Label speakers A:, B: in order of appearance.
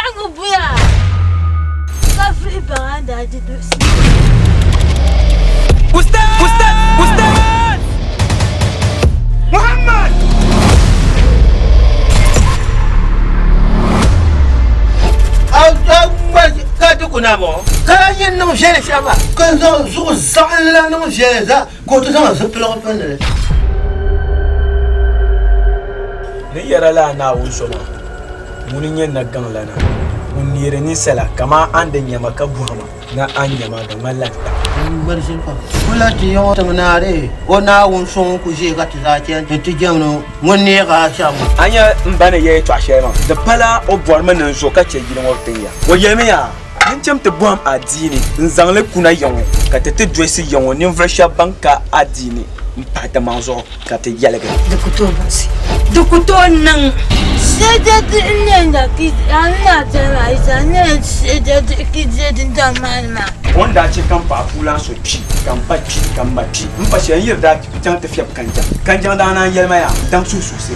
A: Laɣingu buya ka vihi baŋ a ni daa di duɣisi.
B: Ustaz! Ustaz! Ustaz! Muhammad!
C: Ka ti kuna bɔ ka yi niŋ viɛli shɛba ka zaŋ zuɣu zaɣinli la niŋ viɛli zaa ka o ti zaŋ zipiligu pili li.
B: Ni yɛra la a Naawuni so maa, ŋuni n-nyɛ nagaŋlana ŋun neeri ninsala kaman a ni di nya ma ka bɔhi ma ni a ni nya ma di ŋmanila n taba.
C: Ŋmari ʒini pam. O lahi ti ya ŋɔ tiŋ naa dee o Naawuni so ŋun kuli ʒiya ka ti zaa chani ni ti jɛmdi o ŋun neeg a shɛm ŋɔ.
B: A nya m ba ni ya yɛtɔɣ shɛli maa, di pala o bɔrimi ni n zo ka chɛ yili ŋɔ tin ya. O yɛlimi yaa, N cham ti bɔhim adiini n-zaŋ li kuna ya ŋɔ, ka ti ti dolisi ya ŋɔ ninvuɣ shɛb bɛn ka adiini m-pahi ti maŋ zuɣu ka ti yɛligi.
A: Di ku tooi buɣisi. Di ku tooi niŋ. Shɛja dihi n-nyɛ ki a ni daa chani maa, Yisa n-nyɛ shɛja dihi ki je dindɔŋ maa ni maa.
B: O ni daa chɛ ka m paɣa puulan so kpi, ka m pa kpi, ka m ma kpi, m pa shɛli n yiri daa chaŋ ti fiɛbi kanjaŋ. Kanjaŋ daa naan yɛli ma yaa, daŋ suhusuɣusi.